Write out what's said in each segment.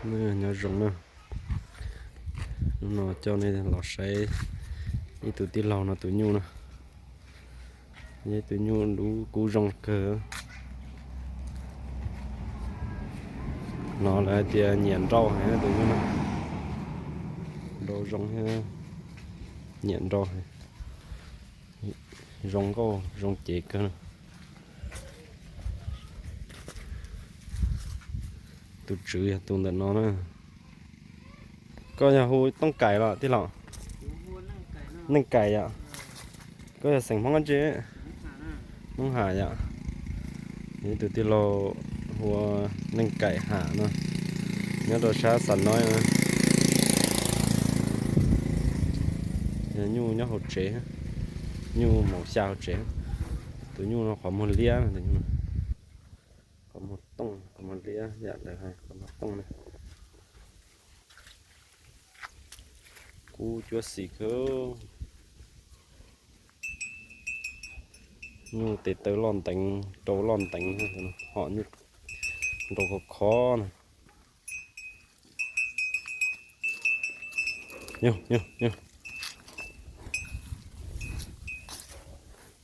Nyob zoo na, hnub no coj nej los saib ib tug tij laug no tus nyuj na. Yog ib tug nyuj lub kub zoo kawg. No lawv hais tias nyiam nrau heev tus nyuj no. Nrau zoo thiab nyiam nrau heev. Zoo nkauj zoo cev kawg. Tus tswv yog tus ntawm no na. Koj yog hu Tooj Kaim los tij laug? Neej Kaim yom. Koj yog xeem Hmoob dab tsi? Hmoob Ham yom. Ib tug tij laug hu ua Neej Kaim Ham no, nyob rau sab Xam Noib na. Yog nyuj nyob hauv tsev, nyuj maum xya hauv tsev. Tus nyuj no qhov muag liab, qhov muag tooj, qhov muag liab yam lawv hais qhov muag tooj na. Kub cuab xim kawg. Nyuj tes taw loj nteev, rau loj nteev, hom nyuj nrau khov khov na.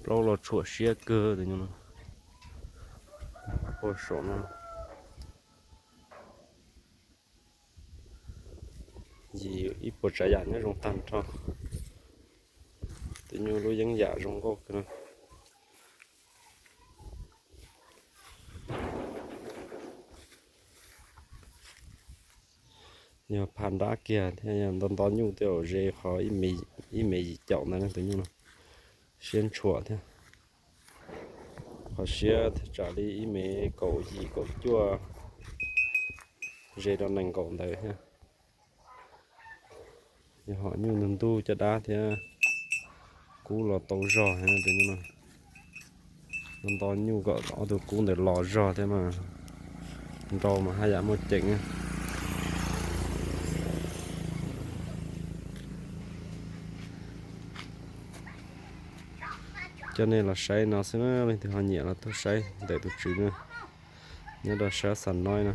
Plaub los tshuam siab kawg tus nyuj no. Puag saum no. Yim ib puas tsav yam nyob zoo tag nrho. Tus nyuj lub yeeb yam zoo nkauj kawg no. Yog phaj nrab kiag thiab, yog nto nto nyuj tej zaum ze qhov ib mev yim caum ntawd tus nyuj no. Siab ntshuam thiab. Qhov siab thiaj tsam li ib mev kaum yim kaum cuaj, ze rau nees nkaum ntawd thiab. Yog hom nyuj ntug ntuj caj dab thiab, kub los tau zog heev tus nyuj no. Nto nyuj kom ob tug kub ntawd los zog thiab mas nrau mas haj yam muaj ceem. Coj nej los saib no xwb na, leej twg ho nyiam los tuaj saib ntawm tus tswv na, nyob rau sab Xam Noib na.